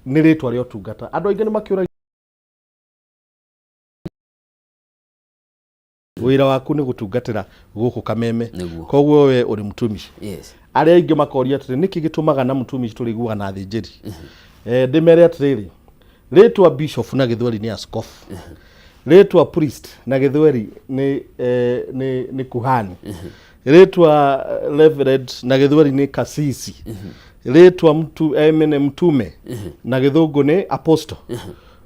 Nĩ rĩtwa rĩa ũtungata. Andũ aingĩ nĩ makĩũragia wĩra waku nĩ gũtungatĩra gũkũ Kameme. Nĩguo. Koguo we ũrĩ mũtumishi. Yes. Arĩa aingĩ makoria atĩrĩ, nĩkĩ gĩtũmaga na mũtumishi tũrĩiguaga na athĩnjĩri? Ndĩmere atĩrĩrĩ, rĩtwa bishop na gĩthweri nĩ askofu, rĩtwa priest na gĩthweri nĩ kuhani, rĩtwa reverend na gĩthweri nĩ kasisi, rĩtwa mene mtume na gĩthũngũ nĩ apostle,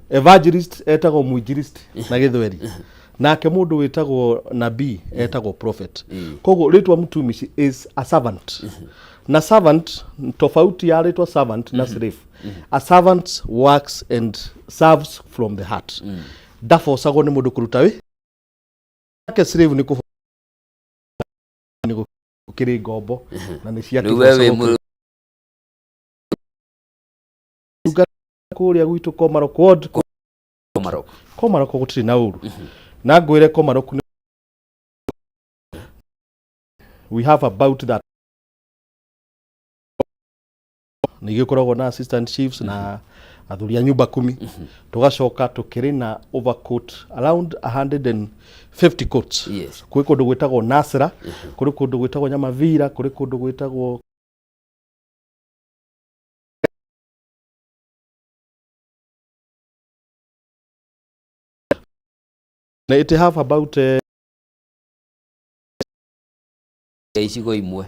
evangelist etagwo mwinjilisti na gĩthweri, nake mũndũ wĩtagwo nabii etagwo prophet. Koguo rĩtwa mtumishi is a servant, na servant, tofauti ya rĩtwa servant na slave, a servant works and serves from the heart, ndabocagwo nĩ mũndũ kũruta wĩ nake. Slave nĩ nĩ gũkĩrĩ ngombo na nĩ cia Rĩu we wĩ kũrĩa gwitũ Komarok ward. Komarok. Komarok gũtirĩ na ũru, na ngwĩre Komarok we have about that nĩ gĩkoragwo na assistant chiefs na athuri a nyumba kumi, tũgacoka tũkĩrĩ na overcoat around 150 coats. Kwĩ kũndũ gwĩtagwo Nasra, kũrĩ kũndũ gwĩtagwo Nyamavira, kũrĩ kũndũ gwĩtagwo na it have about icigo imwe.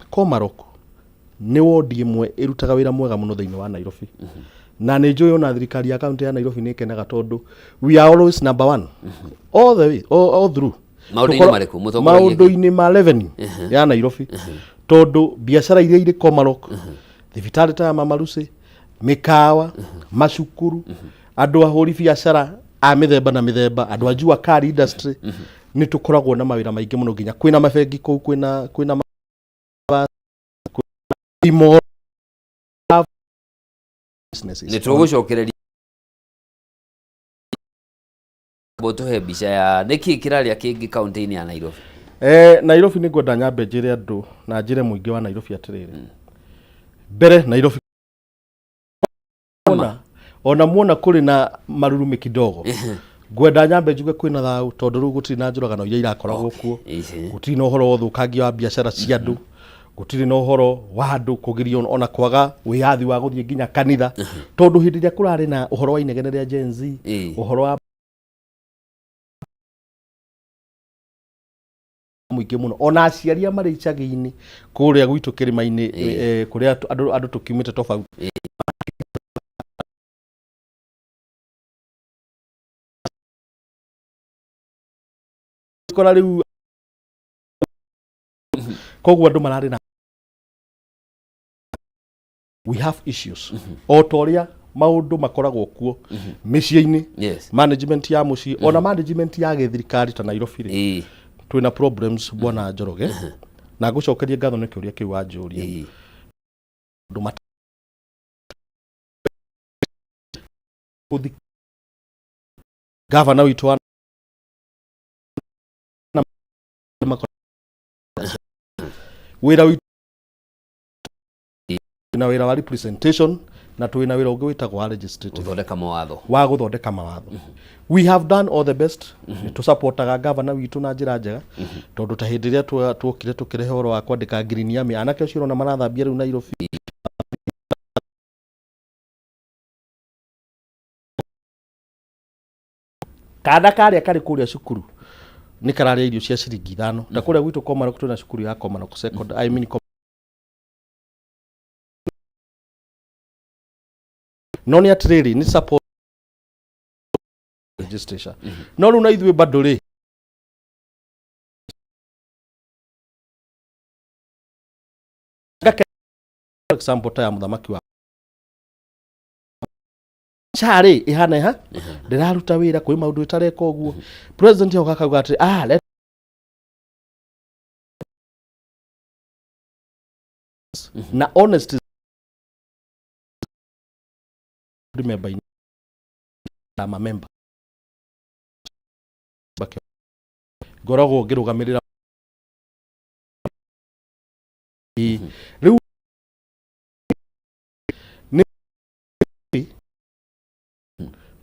Komarok nĩ wondi ĩmwe ĩrutaga wĩra mwega mũno thĩinĩ wa Nairobi, na nĩ njũĩ ona thirikari ya kaunti ya Nairobi nĩ ĩkenaga tondũ we are always number one all the way, all through. Maũndũ-inĩ marĩkũ? Mũtongoragia kĩ? Maũndũ-inĩ ma revenue ya Nairobi, tondũ biacara iria irĩ Komarok, thibitarĩ ta ya Mama Lucy, mĩkawa, macukuru, andũ ahũri biacara a mĩthemba na mĩthemba, andũ a jua kali industry, nĩ tũkoragwo na mawĩra maingĩ mũno, nginya kwĩna mabengi kũu, kwĩna kwĩna businesses. Nĩ tũgũcokereria tũhe mbica ya nĩkĩ kĩrarĩa kĩngĩ kaunti-inĩ ya Nairobi. Nairobi nĩ ngwenda nyambe njĩre andũ na njĩre mũingĩ wa Nairobi atĩrĩrĩ, mbere Nairobi ona muona kũrĩ na marurumĩ kidogo, ngwenda nyambe njuge kwĩna thayũ, tondũ rĩu gũtirĩ na njũragano iria irakoragwo kuo. Gũtirĩ na ũhoro wa ũthũkangia wa biacara cia andũ, gũtirĩ na ũhoro wa andũ kũgirio ona kwaga wĩyathi wa gũthiĩ nginya kanitha, tondũ hĩndĩ ĩrĩa kũrarĩ na ũhoro wa inegene rĩa Gen Z, ũhoro wa mũingĩ mũno, ona aciari a marĩ icagi-inĩ kũrĩa gwitũ kĩrĩma-inĩ, kũrĩa andũ tũkiumĩte tofauti, kora rĩu koguo andũ mararĩ na we have issues o ta ũrĩa maũndũ makoragwo kuo mĩciĩ-inĩ, management ya mũciĩ, ona management ya gĩthirikari ta Nairobi rĩ, twĩna problems, bwana Njoroge, na ngũcokerie ngatho nĩ kĩũria kĩu wanjũria. Andũ gavana witũ wa na wĩra witũ na wĩra wa representation, na twĩna wĩra ũngĩ wĩtagwo wa legislative. Gũthondeka mawatho. Wa gũthondeka mawatho. We have done all the best. Nĩ tũsupportaga gavana witũ na njĩra njega, tondũ ta hĩndĩ ĩrĩa tuokire tũkĩrehe ũhoro wa kwandĩka Green Army, anake acio ũrona marathambia rĩu Nairobi, kana karĩa karĩ kũrĩa cukuru nĩ kararĩa irio cia ciringi 5. Ta kũrĩa gwitũ Komarok twĩna cukuru ya Komarok second, I mean, no nĩ atĩrĩrĩ, nĩ support registration, no rĩu na ithuĩ bado rĩ for example ta ya mũthamaki wa SHA rĩ, ĩhana ĩha ndĩraruta wĩra kwĩ maũndũ ĩtareka ũguo. President oka akauga atĩ let na honest remember I'm a member, ngoragwo ngĩrũgamĩrĩra rĩu.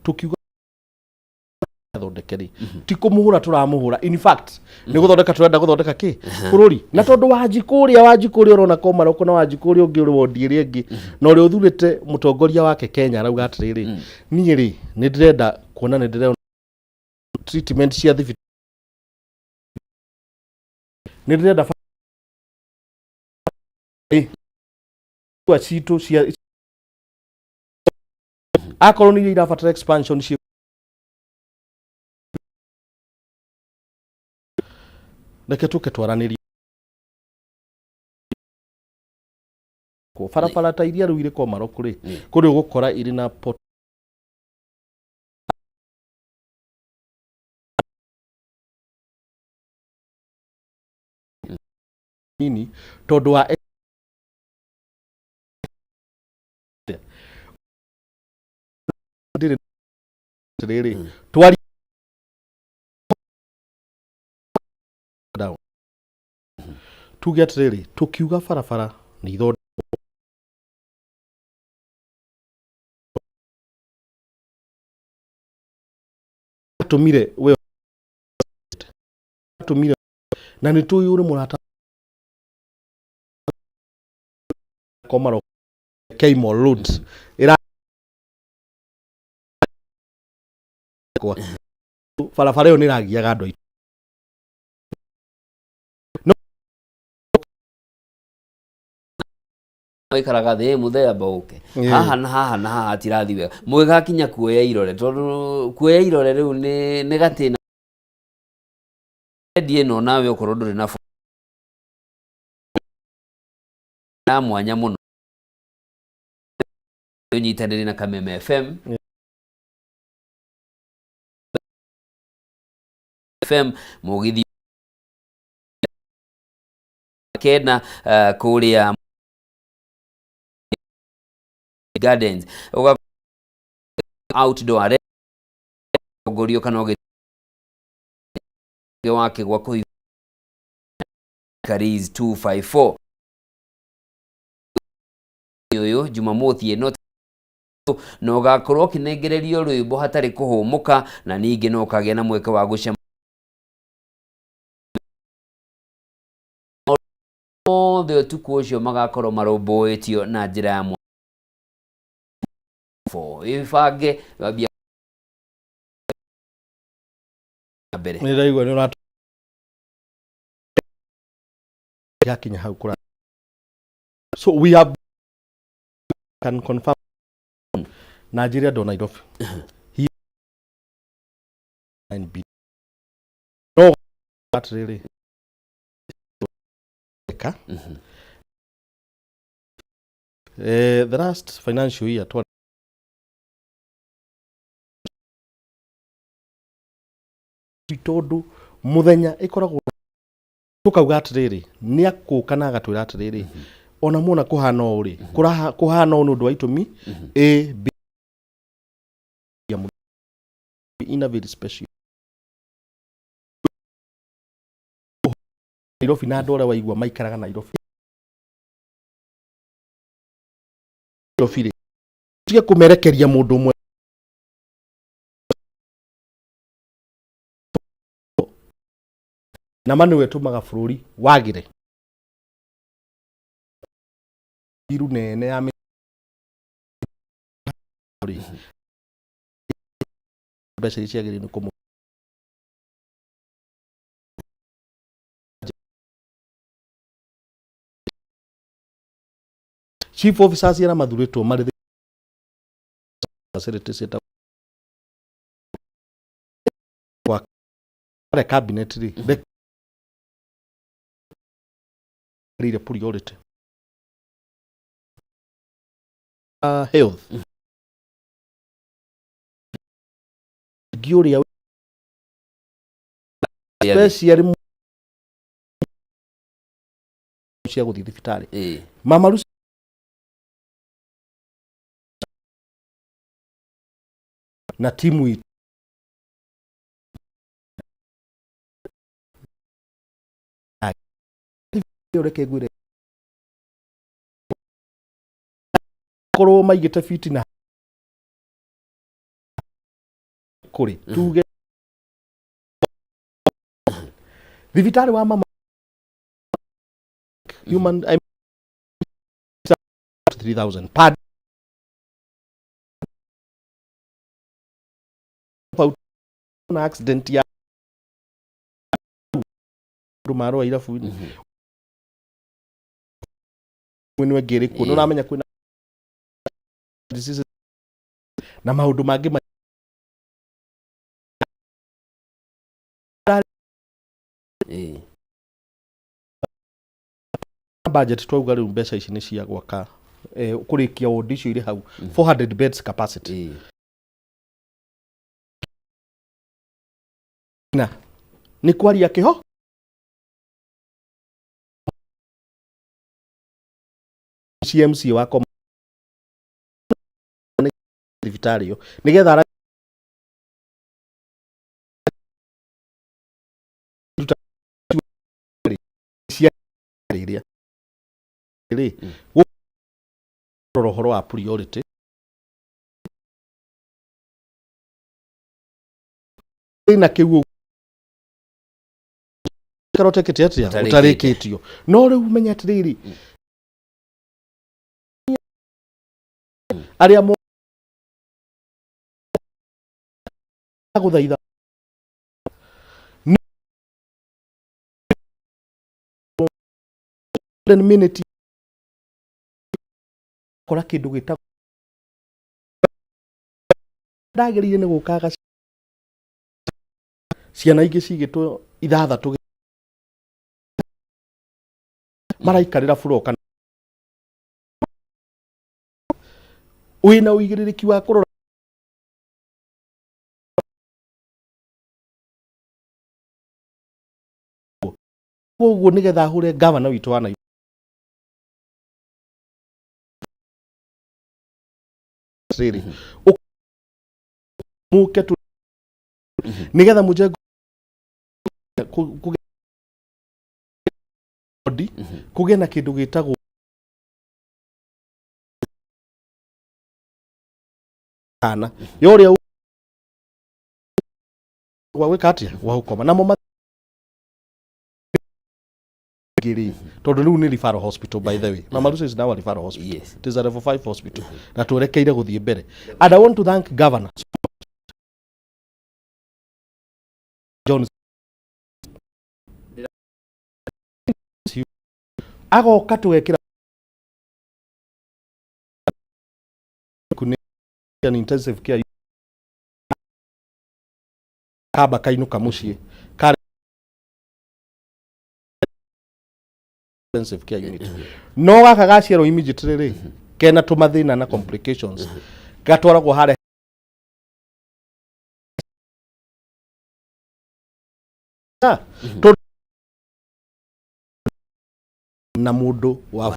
Tukiuga thondeke rĩ, ti kũmũhũra tũramũhũra, in fact nĩ gũthondeka tũrenda gũthondeka kĩ bũrũri. Na tondũ Wanjikũ ũrĩa, Wanjikũ ũrĩa ũrona Komaroko na Wanjikũ ũrĩa ũngĩ ũrĩ wondi ĩrĩa ĩngĩ na ũrĩa ũthurĩte mũtongoria wake Kenya arauga atĩrĩrĩ, niĩ rĩ, nĩ ndĩrenda kuona, nĩ ndĩrona treatment cia thibitarĩ, nĩ ndĩrenda citũ cia akorwo nĩ iria irabatara expansion ci reke tũke twaranĩrie barabara ta iria rĩu irĩ Komarok rĩ, kũrĩ ũgũkora irĩ na pot nini tondũ wa ndĩrĩ rĩrĩ twari down. Tuge atĩrĩrĩ, tũkiuga barabara nĩ ithondekwo tũmire we tũmire na nĩ tũĩ ũrĩ mũrata Komarok Keimol Road ĩra kwa barabara ĩyo nĩ ĩragiaga andũ aitũ. Waikaraga thĩ mũthee amba ũke haha na haha na haha hatirathi wega, mũgĩgakinya kuoya irore, tondũ kuoya irore rĩu nĩ gatĩna endi ĩno nawe okorwo ndũrĩ na ya mwanya mũno ũnyitanĩri na Kameme FM FM mũgithi kenda kũrĩa Gardens uga outdoor tongorio kana ũgĩ wake gwa kũhi Karis 254 ũyũ Jumamothi ĩno na ũgakorwo ũkĩnengererio rwĩmbo hatarĩ kũhũmũka, na ningĩ no ũkagĩa na mweke wa gũcema othe ũtukũ ũcio magakorwo marũmbũĩtio na njĩra ya ĩbange wambia mbere. Nĩ ndaigua nĩ ũrat yakinya hau kũra, so we have can confirm na njĩre andũ a Nairobi he 9 billion no atĩrĩrĩ ka the last financial year twa tondũ mũthenya ĩkoragwo tũkauga atĩrĩrĩ, nĩ akũka na agatwĩra atĩrĩrĩ, ona muona kũhana ũũ rĩ, kũhana ũũ nĩ ũndũ wa itũmi A B in a very special Nairobi na andũ arĩa waigua maikaraga Nairobi Nairobi rĩ, tige kũmerekeria mũndũ ũmwe na ma nĩwe tũmaga bũrũri wagĩre iru nene ya rĩ mbeca iria ciagĩrĩire nĩ kũmũ chief officers arĩa mathurĩtwo marĩ facility ciĩtagwo kwa cabinet rĩ rĩire priority health ngi ũrĩa especially cia gũthiĩ thibitarĩ. Mama Lucy na timu itũ reke ngwĩre korwo maigĩte fiti na Kũrĩ tuge thibitarĩ wa mama human, I mean, 3000 per na accident ya andũ marũa irabu-inĩ mwena ĩngĩ ĩrĩkuo nĩ ũramenya kwĩna diseases na maũndũ mangĩ. Budget twauga rĩu mbeca ici nĩ cia gwaka, kũrĩkia ward icio irĩ hau, 400 beds capacity. Na nĩ kwaria kĩho CMC wakwa thibitarĩ ĩyo nĩgetha cia rĩrĩa rĩ rora ũhoro wa priority na kĩu ũikara ũtekĩte atĩa. Ũtarĩkĩtie. Ũtarĩkĩtio, no rĩu menya atĩrĩrĩ, arĩa gũthaitha minute kora kĩndũ gĩtagwo ndagĩrĩire nĩ gũkaga ciana ingĩ cigĩtwo ithathatũ maraikarĩra buroka wĩna ũigĩrĩrĩki wa kũrora koguo nĩgetha hũre gavana witũ wa Nairobi rĩrĩ mũke tu nĩgetha mũjengo kũgĩe na kĩndũ gĩtagwo kana ya ũrĩa gwa gwĩka atĩa gwa gũkoma namo rĩ tondũ rĩu nĩ referral hospital. By the way, Mama Lucy is now a referral hospital. It is a level 5 hospital na twerekeire gũthiĩ mbere, and I want to thank Governor John agoka tũgekĩra an intensive care kamba kainũka mũciĩ karĩ intensive care unit, no gaka gaciarwo immediately rĩ kena tũmathĩna na complications gatwaragwo harĩa na mũndũ wa.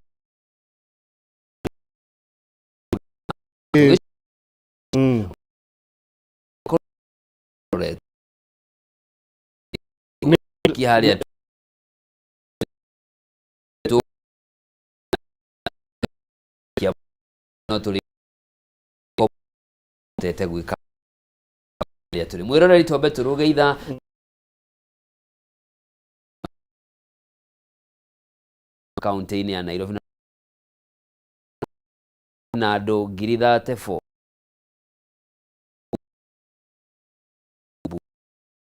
Harĩa no tũrĩ tete gwĩka harĩa tũrĩ mwĩroreri twambe tũrũge ithaa kaunti-inĩ ya Nairobi na andũ 34,000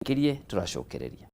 kirie tũracokereria.